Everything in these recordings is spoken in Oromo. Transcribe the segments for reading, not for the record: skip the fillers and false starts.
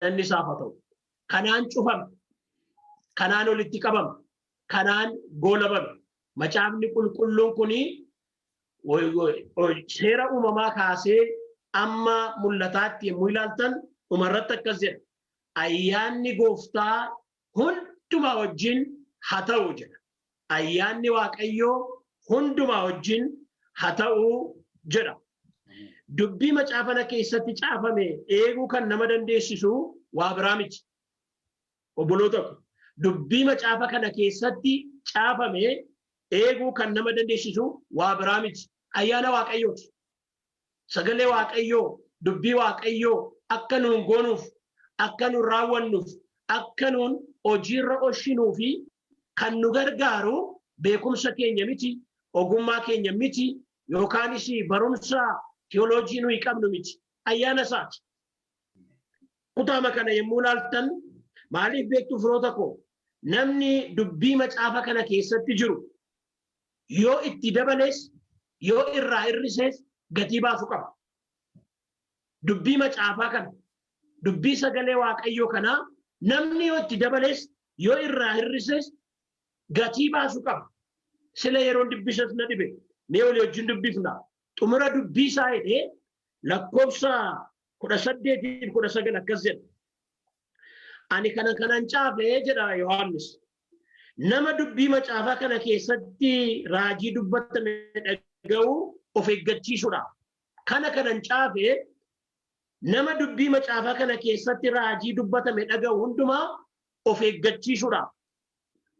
Galanni isaaf haa ta'u. Kanaan cufame. Kanaan olitti qabame. Kanaan goolabame. Macaafni qulqulluun kuni seera uumamaa kaasee amma mul'ataatti yommuu ilaaltan dhumarratti akkas jedha. Ayyaanni gooftaa hundumaa wajjin haa ta'u jedha. Ayyaanni Waaqayyoo hundumaa wajjin haa ta'u jedha. Dubbii macaafana keessatti caafame eeguu kan nama dandeessisu waa biraa miti. Obboloota ko, dubbii macaafa kana keessatti caafame eeguu kan nama dandeessisu waa biraa miti. Ayyaana Waaqayyooti. Sagalee Waaqayyoo, dubbii Waaqayyoo akka nuun goonuuf, akka nuun raawwannuuf, akka nuun hojiirra oolchinuu fi kan nu gargaaru beekumsa keenya miti, ogummaa keenya miti, yookaanis barumsa tiyooloojii nuyi qabnu miti. Ayyaana isaati. Kutaama kana yommuu ilaaltan maaliif beektu firoota koo, namni dubbii macaafa kana keessatti jiru yoo itti dabalees yoo irraa hir'isees gatii baasu qaba. Dubbii macaafaa kana, dubbii sagalee Waaqayyoo kanaa namni yoo itti dabalees yoo irraa hir'isees gatii baasu qaba. Sila yeroon dubbisas na dhibe. Mee walii wajjin dubbifna. Xumura dubbii isaa jedhee lakkoofsa 18 19 akkas jedha. Ani kana kanan caafe jedha Yohaannis. Nama dubbii macaafaa kana keessatti raajii dubbatame dhaga'u of eeggachiisuudha. Kana kanan caafe nama dubbii macaafaa kana keessatti raajii dubbatame dhaga'u hundumaa of eeggachiisuudha.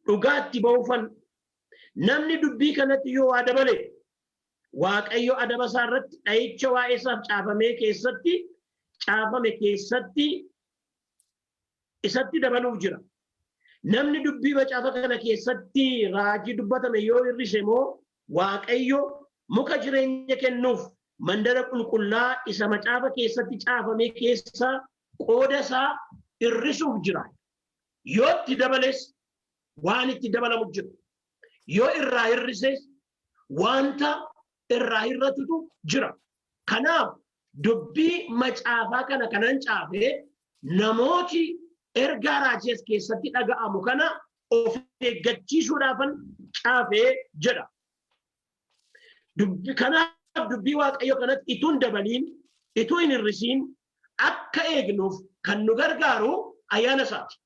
Dhugaatti ba'uufan namni dubbii kanatti yoo waa dabale Waaqayyo adaba isaa irratti dha'icha waa'ee isaaf caafamee keessatti caafame keessatti isatti dabaluuf jira. Namni dubbii macaafa kana keessatti raajii dubbatame yoo hir'ise immoo Waaqayyo muka jireenya kennuuf mandara qulqullaa isa macaafa keessatti caafamee keessaa qooda isaa hir'isuuf jira. Yoo itti dabales waan itti dabalamu jira. Yoo irraa hir'ises wanta irraa hir'atutu jira. Kanaaf dubbii macaafaa kana kanan caafe namooti ergaa raajii as keessatti dhaga'amu kana of eeggachiisuudhaafan caafee jedha. Kanaaf dubbii Waaqayyoo kanatti ituu hin dabaliin, ituu hin hir'isiin akka eegnuuf kan nu gargaaru ayyaana isaati.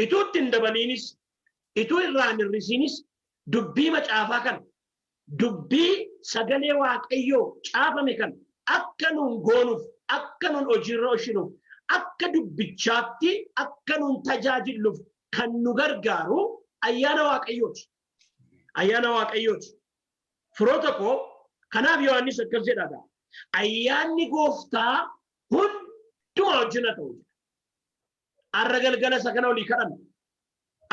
Ituu itti hin dabaliinis, ituu irraa hin hir'isiinis dubbii macaafaa kana, dubbii sagalee Waaqayyoo caafame kana akka nuun goonuuf, akka nuun hojiirra oolchinuuf, akka dubbichaatti akka nuun tajaajilluuf kan nu gargaaru ayyaana Waaqayyooti. Ayyaana Waaqayyooti. Firoota koo, kanaaf Yohaannis akkas jedha. Ayyaanni gooftaa hundumaa wajjin haa ta'u jedha. Har'a galgala isa kana olii kadhanna.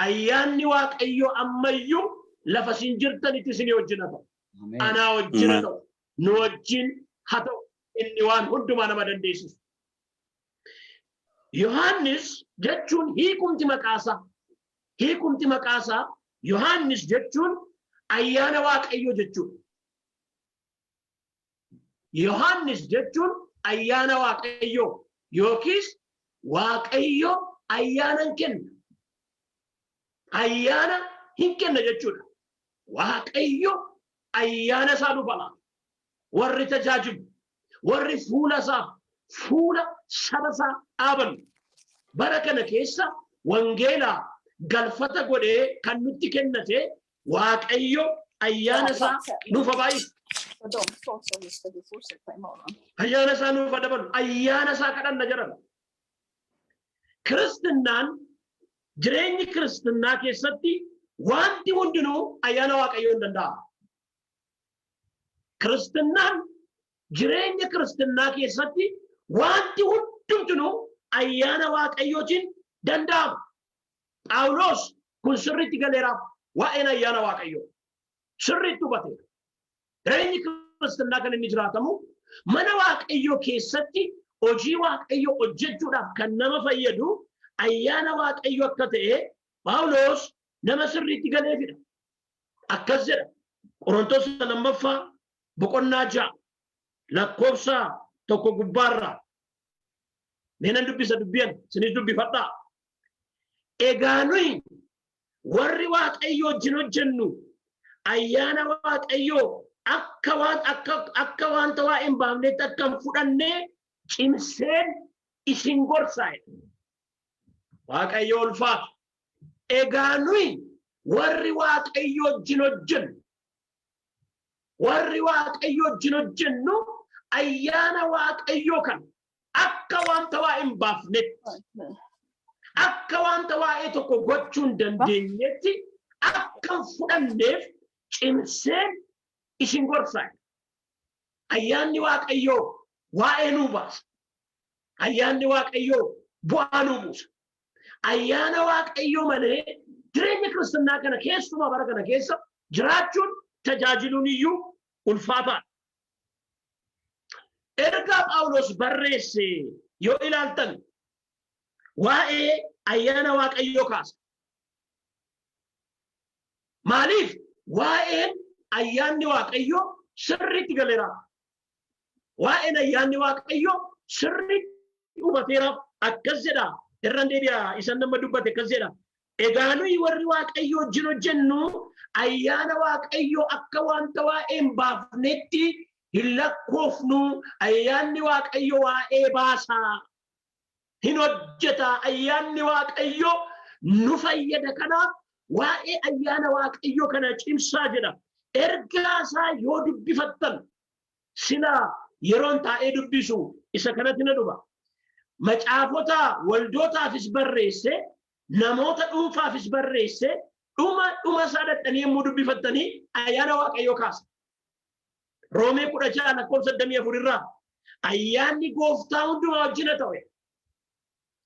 Ayyaanni Waaqayyoo ammayyuu lafa isin jirtanitti isinii wajjin haa ta'u. Anaa wajjin haa ta'u. Nu wajjin haa ta'u. Inni waan hundumaa nama dandeessisu. Yohaannis jechuun hiikumti maqaasaa. Hiikumti maqaasaa Yohaannis jechuun ayyaana Waaqayyoo jechuudha. Yohaannis jechuun ayyaana Waaqayyoo yookiis Waaqayyo ayyaana hin kenna. Ayyaana hin kenna jechuudha. Waaqayyo ayyaana isaa nuuf laata. Warri tajaajilu, warri fuula isaa, fuula saba isaa dhaaban bara kana keessa wangeelaa galfata godhee kan nutti kennate Waaqayyo ayyaana isaa nuuf haa baay'isu. Och de två så vi ska vi fortsätta imorgon. Ayyaana isaa nuuf haa dabalu. Ayyaana isaa kadhanna jedhan. Kiristinnaan, jireenyi kiristinnaa keessatti wanti hundinuu ayyaana Waaqayyoo hin danda'amu. Kiristinnaan, jireenya kiristinnaa keessatti wanti hundumtinuu ayyaana Waaqayyootiin danda'ama. Phaawulos kun sirriitti galeeraaf, waa'een ayyaana Waaqayyoo sirriitti hubateera. Jireenyi kiristinnaa kan inni jiraatamu mana Waaqayyoo keessatti hojii Waaqayyoo hojjechuudhaaf kan nama fayyadu ayyaana Waaqayyoo akka ta'e Phaawulos nama sirriitti galeefidha. Akkas jedha Qorontos lammaffaa boqonnaa 6 lakkoofsa 1 gubbaarraa. Mee nan dubbisa dubbiyan isinis dubbifadhaa. Egaa nuyi warri Waaqayyo wajjin hojjennu ayyaana Waaqayyoo akka waan akka akka wanta waa hin baafnetti akka hin fudhanne cimseen isin gorsaa jedha. Waaqayyo ulfaatu. Egaa nuyi warri Waaqayyo wajjin hojjennu warri Waaqayyo wajjin hojjennu ayyaana Waaqayyoo kana akka wanta waa hin baafnetti, akka wanta waa'ee tokko gochuu hin dandeenyetti akka hin fudhanneef cimseen isin gorsaa. Ayyaanni Waaqayyoo waa'ee nuu baasa. Ayyaanni Waaqayyoo bu'aa nuu buusa. Ayyaana Waaqayyoo malee jireenya kiristinnaa kana, keessumaa bara kana keessa jiraachuun, tajaajiluun iyyuu ulfaataadha. Ergaa Phaawulos barreesse yoo ilaaltan waa'ee ayyaana Waaqayyoo kaasa. Maaliif? Waa'een ayyaanni Waaqayyoo sirriitti galeera. Waa'een ayyaanni Waaqayyoo sirriitti hubateera. Akkas jedha. Irran deebi'a isan nama dubbate, akkas jedha. Egaa nuyi warri Waaqayyoo wajjin hojjennu ayyaana Waaqayyoo akka wanta waa'ee hin baafnetti hin lakkoofnu. Ayyaanni Waaqayyoo waa'ee baasaa. Hin hojjeta. Ayyaanni Waaqayyoo nu fayyada. Kanaaf waa'ee ayyaana Waaqayyoo kana cimsaa jedha. Ergaa isaa yoo dubbifattan, silaa yeroon taa'ee dubbisu isa kanatti na dhufa. Macaafota waldootaafis barreesse, namoota dhuunfaafis barreesse, dhuma dhuma isaa dhaqxanii yommuu dubbifattanii ayyaana Waaqayyoo kaasa. Roomee 16 lakkoofsa 24 irraa ayyaanni gooftaa hundumaa wajjin haa ta'u.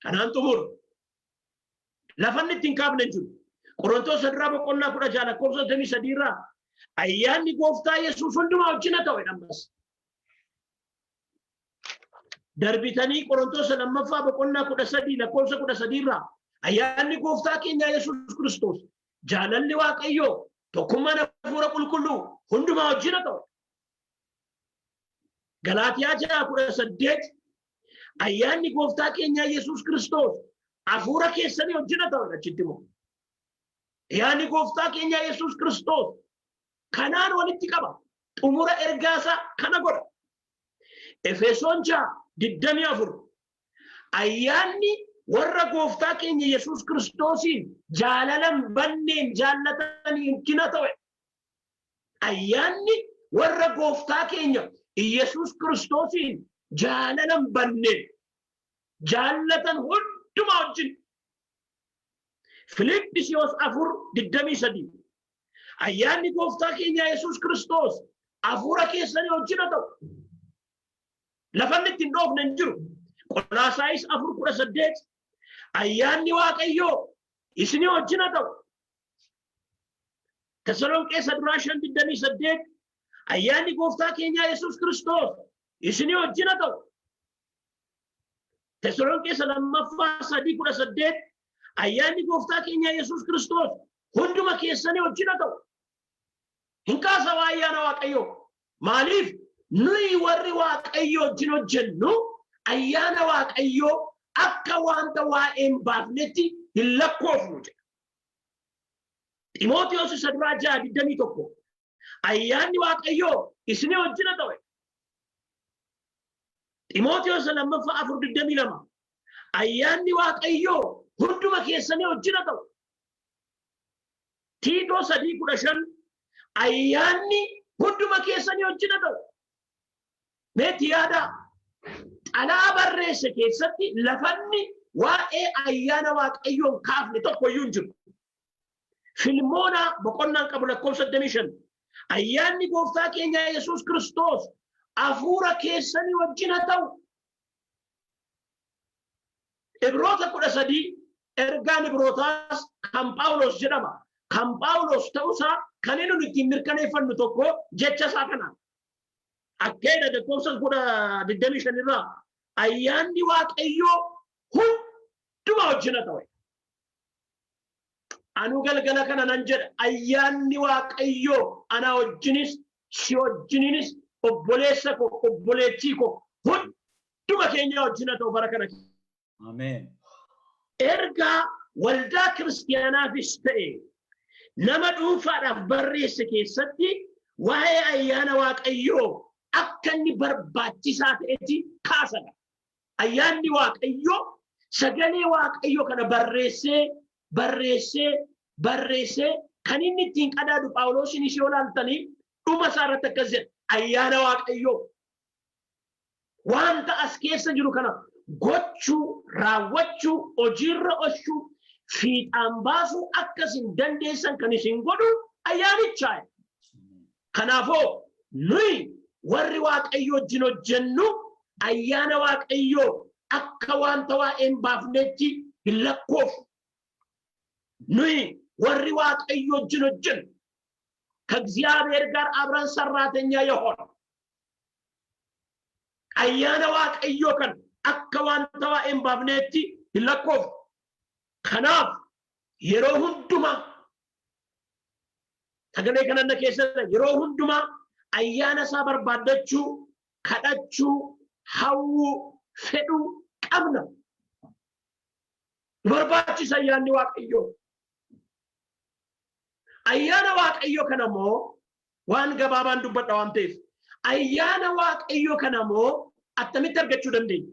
Kanaan xumuru. Lafanni ittiin kaafne hin jiru. Qorontoos duraa boqonnaa 16 lakkoofsa 23 irraa ayyaanni gooftaa Yesuus hundumaa wajjin haa ta'u ammas. Darbitanii Qorontoos lammaffaa boqonnaa 13 lakkoofsa 13 irraa ayyaanni gooftaa keenya Yesuus Kiristoos, jaalalli Waaqayyoo, tokkummaan hafuura qulqulluu hundumaa wajjin haa ta'u. Galaatiyaa 6:18 ayyaanni gooftaa keenya Yesuus Kiristoos hafuura keessanii wajjin haa ta'u achitti immoo. Ayyaanni gooftaa keenya Yesuus Kiristoos kanaan walitti qaba. Xumura ergaasaa kana godha. Efesoon 6:24 ayyaanni warra gooftaa keenya Yesuus Kiristoosiin jaalalan banneen jaallatanii wajjin haa ta'u. Ayyaanni warra gooftaa keenya Yesuus Kiristoosiin jaalalan banneen jaallatan hundumaa wajjin. Filiphisiyoos 4:23 ayyaanni gooftaa keenya Yesuus Kiristoos hafuura keessanii wajjin haa ta'u. Lafanni ittiin dhoofne hin jiru. Qolaasaayis 4:18 ayyaanni Waaqayyoo isinii wajjin haa ta'u. Tasalonqee duraa 5:28 ayyaanni gooftaa keenyaa Yesuus Kiristoos isinii wajjin haa ta'u. Tasalonqee lammaffaa 3:18 ayyaanni gooftaa keenyaa Yesuus Kiristoos hunduma keessanii wajjin haa ta'u. Hin kaasa waa ayyaana Waaqayyoo. Maaliif? Nuyi warri Waaqayyoo wajjin hojjennu ayyaana Waaqayyoo akka wanta waa'ee hin baafnetti hin lakkoofnu jedha. Ximootiyoos isa duraa 6:21 ayyaanni Waaqayyoo isinii wajjin haa ta'u. Ximootiyoos lammaffaa 4:22 ayyaanni Waaqayyoo hunduma keessanii wajjin haa ta'u. Tiitoo 3:15 ayyaanni hunduma keessanii wajjin haa ta'u. Meetti yaadaa, xalaa barreesse keessatti lafanni waa'ee ayyaana Waaqayyoon kaafne tokko iyyuu hin jiru. Filmoonaa boqonnaan qabu lakkoofsa 25 ayyaanni gooftaa keenya Yesuus Kiristoos hafuura keessanii wajjin haa ta'u. Ibroota 13, ergaan Ibrootaas kan Phaawulos jedhama. Kan Phaawulos ta'usaa kan inni nuti ittiin mirkaneeffannu tokko jecha isaa kanaan. Akkeedha lakkoofsa 25 irraa ayyaanni Waaqayyoo hundumaa wajjin haa ta'u. Anu galgala kana nan jedha, ayyaanni Waaqayyoo ana wajjinis si wajjininis, obboleessa koo, obboleettii koo, hunduma keenya wajjin haa ta'u bara kana. Ameen. Ergaa waldaa kiristiyaanaafis ta'e nama dhuunfaadhaaf barreesse keessatti waa'ee ayyaana Waaqayyoo akka inni barbaachisaa ta'etti kaasadha. Ayyaanni Waaqayyoo sagalee Waaqayyoo kana barreessee barreessee barreessee kan inni ittiin qadaadu Phaawulosin ishee olaaltanii dhuma isaa irratti akkas jedha. Ayyaana Waaqayyoo wanta as keessa jiru kana gochuu, raawwachuu, hojiirra oolchuu, fiixaan baasuu akka isin dandeessan kan isin godhu ayyaanichaa. Kanaafoo nuyi warri Waaqayyoo wajjin hojjennu ayyaana Waaqayyoo akka wanta waa'ee hin baafnetti hin lakkoofnu. Nuyi warri Waaqayyoo wajjin hojjennu ከእግዚአብሔር ጋር አብረን ሰራተኛ የሆን ayyaana Waaqayyoo kana akka wanta waa'ee hin baafnetti hin lakkoofnu. Kanaaf yeroo hundumaa sagalee kana keessatti yeroo hundumaa ayyaana isaa barbaaddachuu, kadhachuu, hawwuu, fedhuu qabna. Nu barbaachisa ayyaanni Waaqayyoo. Ayyaana Waaqayyoo kana immoo waan gabaabaan dubbadha waan ta'eef, ayyaana Waaqayyoo kana immoo attamitti argachuu dandeenya?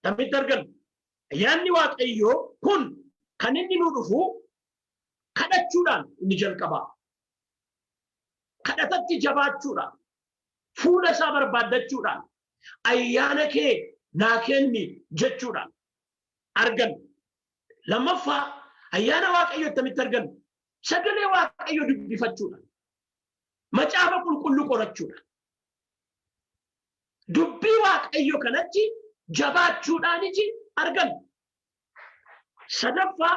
Attamitti arganna? Ayyaanni Waaqayyoo kun kan inni nu dhufu kadhachuudhaan inni jalqabaa. Kadhatatti jabaachuudhaan, fuula isaa barbaaddachuudhaan, ayyaana kee naa kenni jechuudhaan arganna. Lammaffaa, ayyaana Waaqayyoo attamitti arganna? Sagalee Waaqayyoo dubbifachuudhaan, macaafa qulqulluu qorachuudhaan, dubbii Waaqayyoo kanatti jabaachuudhaaniti arganna. Sadaffaa,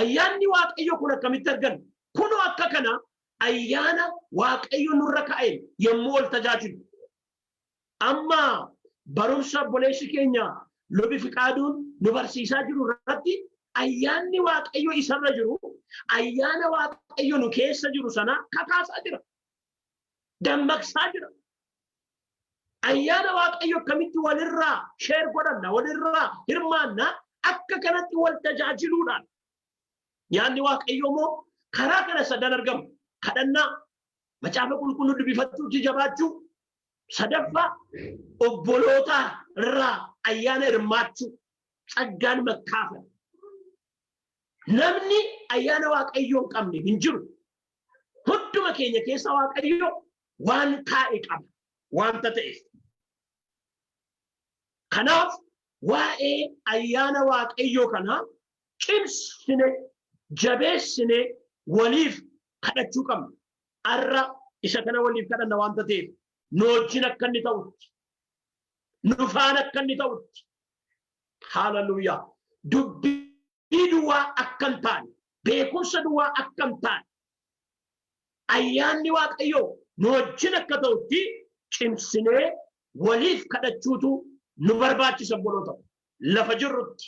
ayyaanni Waaqayyoo kun akkamitti arganna? Kunoo akka kana ayyaana Waaqayyo nurra kaa'een yommuu ol tajaajilu. Amma barumsa obboleessi keenya Lubi Fiqaaduun nu barsiisaa jiru irratti ayyaanni Waaqayyo isarra jiru ayyaana Waaqayyo nu keessa jiru sana kakaasaa jira. Dammaqsaa jira. Ayyaana Waaqayyo akkamitti walirraa share godhanna, walirraa hirmaanna? Akka kanatti wal tajaajiluudhaan. Nyaanni Waaqayyo immoo karaa kana sadan argamu. Kadhannaa, macaafa qulqulluu dubbifachuutti jabaachuu, sadaffaa obboloota irraa ayyaana hirmaachuu, ጸጋን መካፈል. Namni ayyaana Waaqayyoo hin qabne hin jiru. Hunduma keenya keessa Waaqayyo waan kaa'e qaba wanta ta'eef. Kanaaf waa'ee ayyaana Waaqayyoo kana cimsine, jabeessine waliif kadhachuu qabna. Har'a isa kana waliif kadhanna wanta ta'eef, nu wajjin akka inni ta'utti, nu faana akka inni ta'utti, haaleluyyaa, dubbii duwwaa akka hin taane, beekumsa duwwaa akka hin taane, ayyaanni Waaqayyoo nu wajjin akka ta'utti cimsinee waliif kadhachuutu nu barbaachisa, obboloota, lafa jirrutti.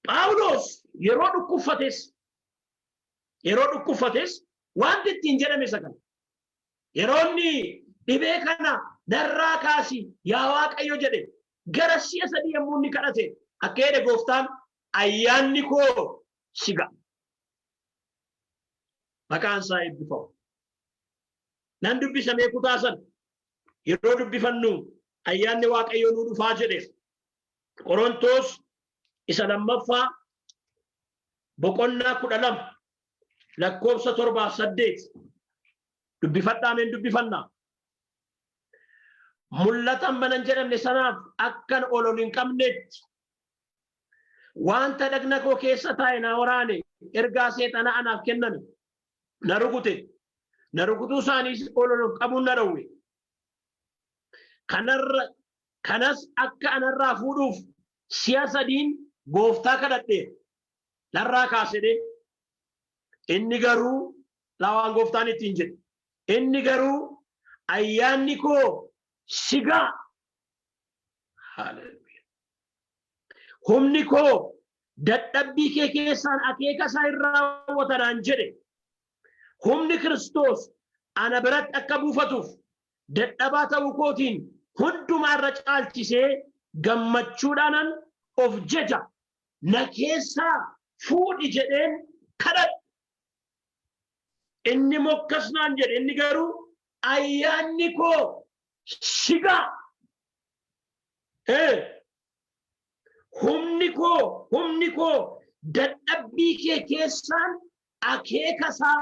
Phaawulos yeroo dhukkubfates wanti ittiin jedhame isa kana. Yeroo inni dhibee kana narraa kaasi yaa Waaqayyo jedhe, gara si'a 3 yommuu inni kadhate, akka jedhe gooftaan, "Ayyaanni koo si ga'a." Maqaan isaa eebbifamu. Nan dubbisamee kutaa sana yeroo dubbifannu ayyaanni Waaqayyo nuu dhufaa jedhe. Qorontoos isa lammaffaa boqonnaa 12 lakkoofsa 7-8 dubbifadhaa, meen dubbifannaa. Mul'ata mana hin jedhamne sanaaf akkan ol ol hin qabnetti wanta dhagna koo keessa taa'e na waraane, ergaa seexana anaaf kenname na rukute, na rukutuu isaaniis ol ol qabuun na dhowwe. Kanarra kanas akka anarraa fuudhuuf si'a sadiin gooftaa kadhadheera. Narraa kaasedhe. Inni garuu, lawaan gooftaan ittiin jedhe. Inni garuu, "Ayyaanni koo si ga'a. Hallelujah. Humni koo dadhabbii kee keessaan akeeka isaa hin raawwata" naan jedhe. Humni Kiristoos ana biratti akka buufatuuf dadhabaa ta'uu kootiin hundumaa irra caalchisee Gammachuudhaanan of jaja. Na keessaa fuudhi jedheen kadhadhe. Inni mokkas naan jedhe, inni garuu ayyaanni koo si ga'a. Humni koo dadhabbii kee keessaan akeeka isaa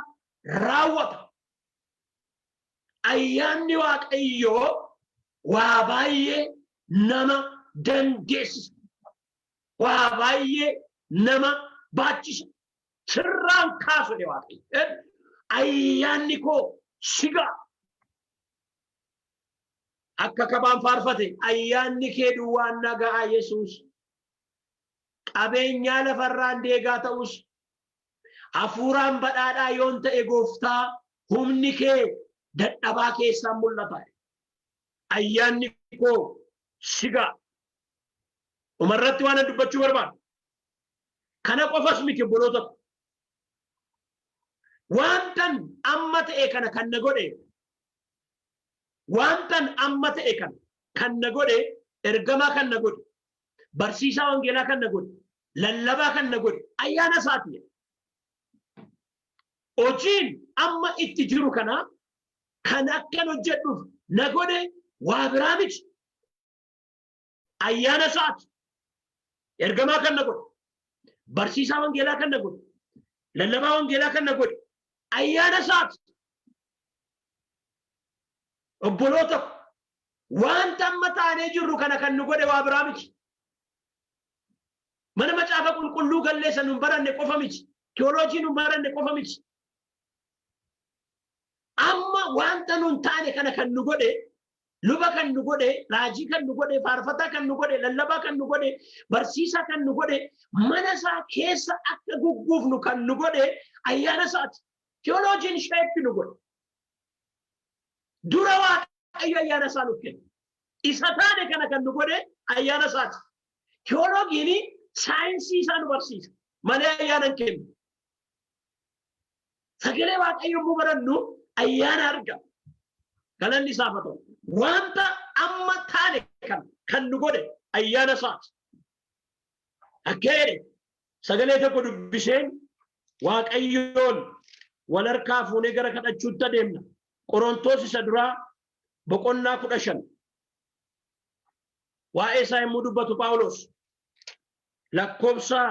raawwata. Ayyaanni Waaqayyoo waa baay'ee nama dandeessisa. Waa baay'ee nama baachisa. Sirraan kaasu jedhe Waaqayyo. Ayyaanni koo si ga'a. Akka kabaan faarfate, ayyaanni kee duwwaan na ga'a Yesuus. Qabeenyaa lafarraan deegaa ta'us, hafuuraan badhaadhaa yoon ta'e gooftaa, humni kee dadhabaa keessaan mul'ata. Ayyaanni koo si ga'a. Dhumarratti waan an dubbachuu barbaadu. Kana qofas miti, obboloota ko. Wantan amma ta'e kana kan na godhe, wantan amma ta'e kana kan na godhe, ergamaa kan na godhe, barsiisaa wangeelaa kan na godhe, lallabaa kan na godhe ayyaana isaati. Hojiin amma itti jiru kana kan akkan hojjedhuuf na godhe waa biraa miti. Ayyaana isaati. Ergamaa kan na godhe, barsiisaa wangeelaa kan na godhe, lallabaa wangeelaa kan na godhe ayyaana isaati. Obboloota, wanta amma taanee jirru kana kan nu godhe waa biraa miti. Mana macaafa qulqulluu galleessa nun baranne qofa miti. Teoloojii nun baranne qofa miti. Amma wanta nun taane kana kan nu godhe, luba kan nu godhe, raajii kan nu godhe, faarfataa kan nu godhe, lallabaa kan nu godhe, barsiisaa kan nu godhe, mana isaa keessa akka gugguufnu kan nu godhe ayyaana isaati. Teoloojiin shape nu godhe. Dura Waaqayyo ayyaana isaa nuuf kenne. Isa taane kana kan nu godhe ayyaana isaati. Teoloogiin saayinsii isaa nu barsiisa malee ayyaana hin kennu. Sagalee Waaqayyo yommuu barannu ayyaana argama. Galanni isaaf haa ta'u. Wanta amma taane kan kan nu godhe ayyaana isaati. Akka jedhe sagalee tokko dubbiseen Waaqayyoon wal harkaa fuunee gara kadhachuutti adeemna. Qorontoos isa duraa boqonnaa 15. Waa'ee isaa yommuu dubbatu Phaawulos lakkoofsa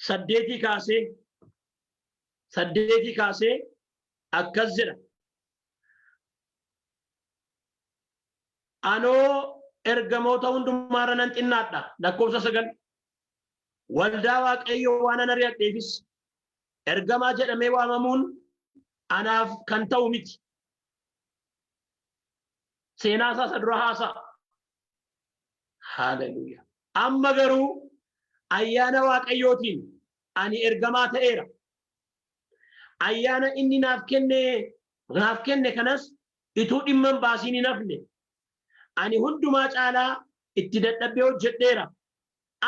8 kaasee akkas jedha. Anoo ergamoota hundumaarra nan xinnaadha. Lakkoofsa 9. Waldaa Waaqayyoo waan an ari'adheefis ergamaa jedhamee waamamuun anaaf kan ta'u miti. Seenaa isaa isa dura haasa'a. Haaleluyyaa. Amma garuu ayyaana Waaqayyootiin ani ergamaa ta'eera. Ayyaana inni naaf kenne kanas ituu dhimma hin baasiin hin hafne. Ani hundumaa caalaa itti dadhabbee hojjedheera.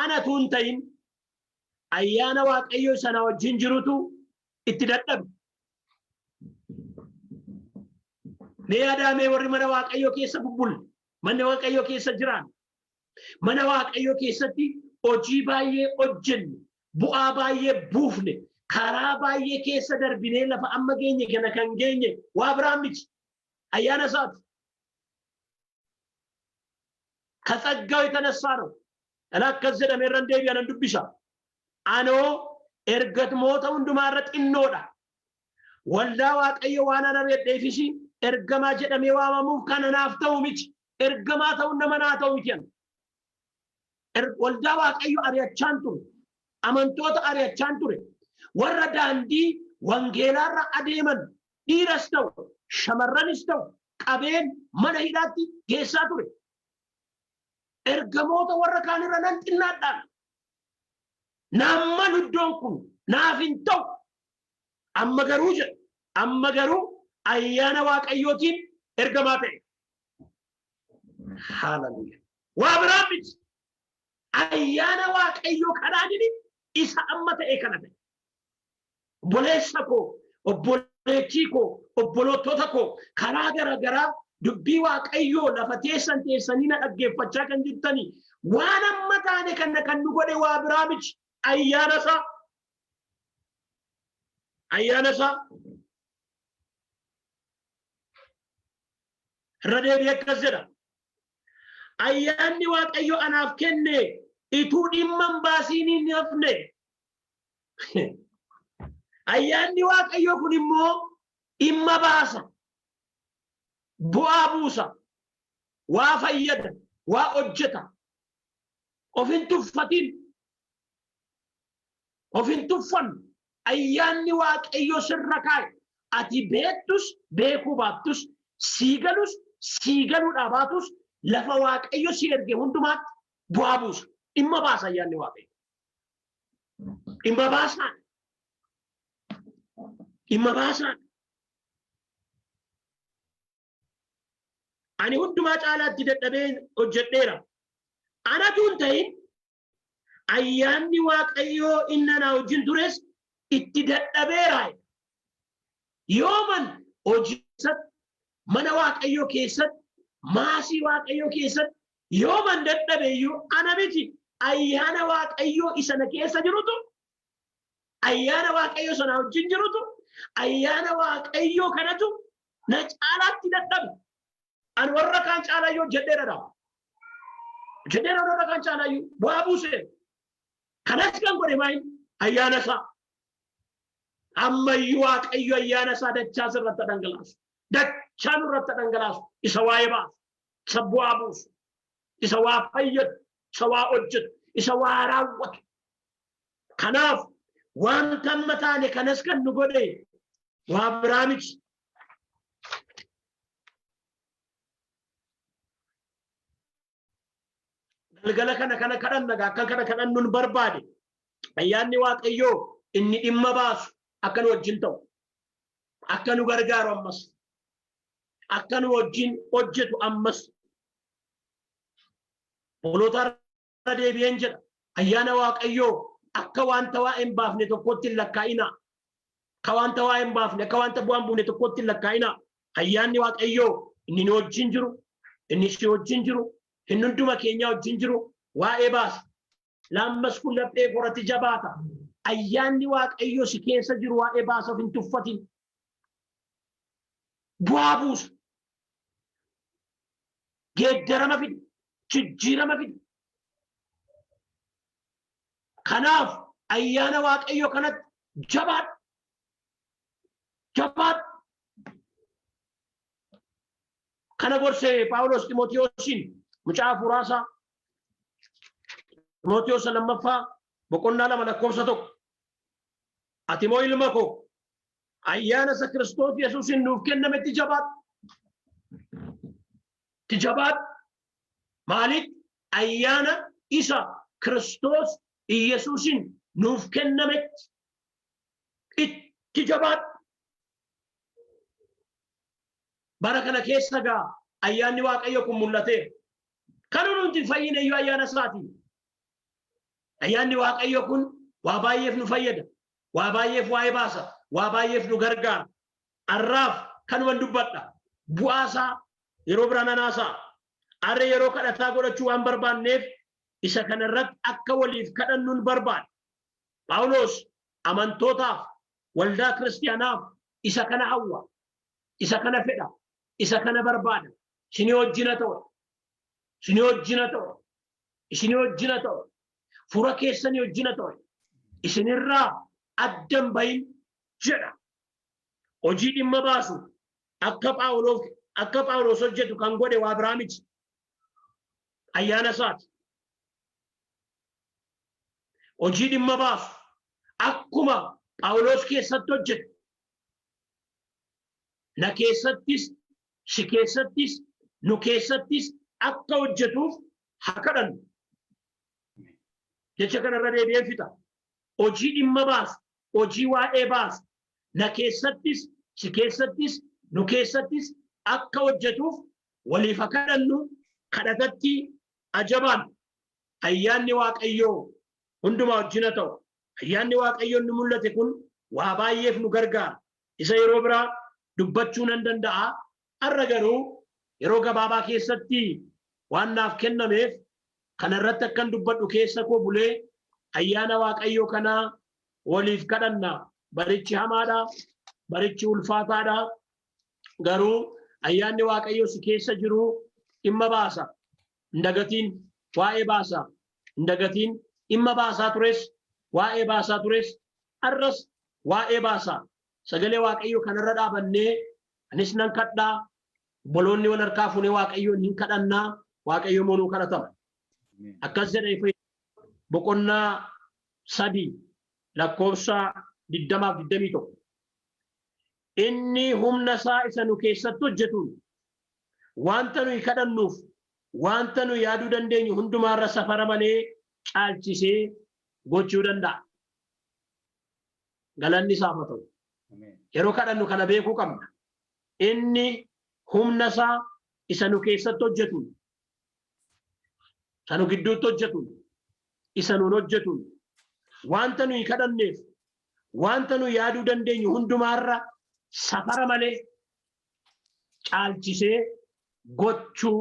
Ana utuu hin ta'in ayyaana Waaqayyoo sana wajjin jirutu itti dadhabe. Mee yaadaamee, warri mana Waaqayyoo keessa bubbulle, mana Waaqayyoo keessa jiraan, mana Waaqayyoo keessatti hojii baay'ee hojjenne, bu'aa baay'ee buufne, karaa baay'ee keessa darbinee lafa amma geenye kana kan geenye waa biraan miti. Ayyaana isaati. ከጸጋው የተነሳ ነው። Akkas jedhame, irran deebi'a, nan dubbisa. Anoo ergamoota hundumaarra xinnoodha. Waldaa Waaqayyo waan ana ari'adheefis ergamaa jedhamee waamamuuf kana naaf ta'u miti. Ergamaa ta'uun nama naa ta'u miti. Waldaa Waaqayyo ari'achaan ture. Amantoota ari'achaan ture. Warra daandii wangeelaarra adeeman dhiiras ta'u shamarranis ta'u qabeen mana hidhaatti geessaa ture. Ergamoota warra kaanirra nan xinnaadhaan. Naan malu, iddoon kun naaf hin ta'u. Amma garuu jedha. Amma garuu ayyaana Waaqayyootiin ergamaa ta'e. Haaleluyyaa. Waa biraa miti. Ayyaana Waaqayyoo kanaan isa amma ta'e kana ta'e. Obboleessa koo, obboleettii koo, obbolootota koo, karaa gara garaa Dubbii Waaqayyoo lafa teessan teessanii na dhaggeeffachaa kan jirtanii waan amma taane kana kan nu godhe waa biraa miti. Ayyaana isaa. Ayyaana isaa. Irra deebi'ee akkas jedha. Ayyaanni Waaqayyo anaaf kenne ituu dhimma hin baasiin hin hafne. Ayyaanni Waaqayyoo kun immoo dhimma baasa. Bu'aa buusa. Waa fayyada. Waa hojjeta. Of hin tuffatin. Of hin tuffannu. Ayyaanni Waaqayyoo sirra kaa'e. Ati beektus beekuu baattus sii galus sii galuudhaa baatus lafa Waaqayyo si erge hundumaatti bu'aa buusa. Dhimma baasa ayyaanni Waaqayyo. Dhimma baasaa. Dhimma baasaa. Ani hundumaa caalaatti dadhabee hojjedheera. Anatu hin ta'in ayyaanni Waaqayyoo inni anaa wajjin tures itti dadhabeera. Yooman hojii keessatti, mana Waaqayyoo keessatti, maasii Waaqayyoo keessatti yooman dadhabe iyyuu ana miti ayyaana Waaqayyoo isa na keessa jirutu ayyaana Waaqayyoo sana wajjin jirutu ayyaana Waaqayyoo kanatu na caalaatti dadhabe. Ani warra kaan caalaayyuu hojjedheera dha. Hojjedheera warra kaan caalaayyuu bu'aa buuse. Kanas kan godhe maayin ayyaana isaa. Ammayyuu Waaqayyo ayyaana isaa dachaa sirratti dhangalaasu. Dachaa nurratti dhangalaasu. Isa waa'ee baasu. Isa bu'aa buusu. Isa waa fayyadu. Isa waa hojjetu. Isa waa raawwatu. Kanaaf wanta amma taane kanas kan nu godhe waa biraa miti. Galgala kana kana kadhanna akka kana kadhannuun barbaade ayyaanni Waaqayyoo inni dhimma baasu akka nu wajjin ta'u akka nu gargaaru ammas akka nu wajjin hojjetu ammas Obboloota irra deebi'een jedha. Ayyaana Waaqayyoo akka wanta waa'ee hin baafne tokkootti hin lakkaa'inaa. Akka wanta waa'ee hin baafne, akka wanta bu'aa hin buufne tokkootti hin lakkaa'inaa. Ayyaanni Waaqayyoo inni nu wajjin jiru, inni si wajjin jiru, inni hunduma keenyaa wajjin jiru waa'ee baasa. Laammas kun laphee korati jabaata. Ayyaanni Waaqayyoo si keessa jiru waa'ee baasa of hin tuffatin. Bu'aa buusa. Geeddarama fida. Jijjiirama fida. Kanaaf ayyaana Waaqayyoo kanatti jabaadhu. Jabaadhu. Kana gorse Phaawulos Ximootiyoosiin mucaa hafuuraasaa Ximootiyoos lammaffaa boqonnaa 2 lakkoofsa 1. Ati immoo ilma koo ayyaana isa Kiristoos Yesuusiin nuuf kennametti jabaadhu. Itti jabaadhu. Maaliif? Ayyaana isa Kiristoos Yesuusiin nuuf kennametti itti jabaadhu. Bara kana keessa gaa ayyaanni Waaqayyo kun mul'ateera. Kan nuti hin fayyine iyyuu ayyaana isaatiin. Ayyaanni Waaqayyo kun waa baay'eef nu fayyada. Waa baay'eef waa'ee baasa. Waa baay'eef nu gargaara. Arraaf kanuman dubbadha. Bu'aa isaa yeroo biraa nan haasa'a. Arra yeroo kadhataa godhachuu waan barbaanneef isa kana irratti akka waliif kadhannun barbaada. Phaawulos amantootaaf, waldaa kiristiyaanaaf isa kana hawwa, isa kana fedha, isa kana barbaada. Isinii wajjin haa ta'u. Isinii wajjin haa ta'u. Isinii wajjin haa ta'u. Fura keessanii wajjin haa ta'u. Isinirraa adda hin bahin jedha. Hojii dhimma baasu akka Phaawulos akka Phaawulos hojjetu kan godhe waa biraa miti. Ayyaana isaati. Hojii dhimma baasu akkuma Phaawulos keessatti hojjete na keessattis si keessattis nu keessattis akka hojjetuuf haa kadhannu. Jecha kanarra deebi'een fixa. Hojii dhimma baasu, hojii waa'ee baasu na keessattis si keessattis nu keessattis akka hojjetuuf waliif haa kadhannu kadhatatti ajabaan ayyaanni Waaqayyoo hundumaa wajjin haa ta'u. Ayyaanni Waaqayyoo inni mul'ate kun waa baay'eef nu gargaara. Isa yeroo biraa dubbachuu nan danda'a. Har'a garuu Yeroo gabaabaa keessatti waan naaf kennameef kana irratti akkan dubbadhu keessa koo bulee ayyaana Waaqayyoo kanaa waliif kadhanna. Barichi hamaadha, barichi ulfaataadha. Garuu ayyaanni Waaqayyoo si keessa jiru dhimma baasa. Hin dagatiin waa'ee baasa. Hin dagatiin dhimma baasaa tures, waa'ee baasaa tures, har'as waa'ee baasa. Sagalee Waaqayyoo kanarra dhaabannee anis nan kadhaa, obboloonni wal harkaa fuunee Waaqayyoon hin kadhannaa, Waaqayyo immoo nuu kadhatama. Akkas jedha Efesoon boqonnaa 3 lakkoofsa 20 21. Inni humna isaa isa nu keessatti hojjetuun wanta nuyi kadhannuuf wanta nu yaaduu dandeenyu hundumaarra safara malee caalchisee gochuu danda'a. Galanni isaaf haa ta'u. Yeroo kadhannu kana beekuu qabna. Inni humna isaa isa nu keessatti hojjetuun, isa nu gidduutti hojjetuun, isa nuun hojjetuun wanta nuyi kadhanneef wanta nu yaaduu dandeenyu hundumaarra safara malee caalchisee gochuu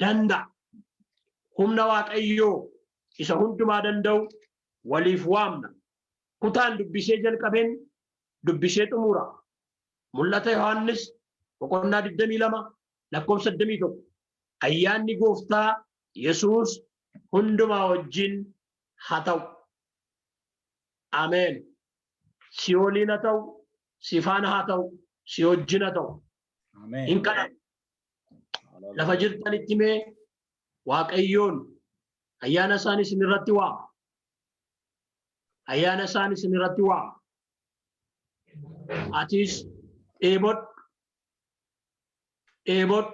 danda'a. Humna Waaqayyoo isa hundumaa danda'u waliif waamna. Kutaan dubbisee jalqabeen dubbisee xumura. Mul'ata Yohaannis boqonnaa 22 lakkoofsa 21. Ayyaanni Gooftaa Yesuus hundumaa wajjin haa ta'u. Ameen. Si waliin haa ta'u, si faana haa ta'u, si wajjin haa ta'u. Hin kadhatu. Lafa jirtanitti mee Waaqayyoon ayyaana isaan isin irratti waama. Ayyaana isaan isin irratti waama. Atis dheebodhu. Dheebodhu.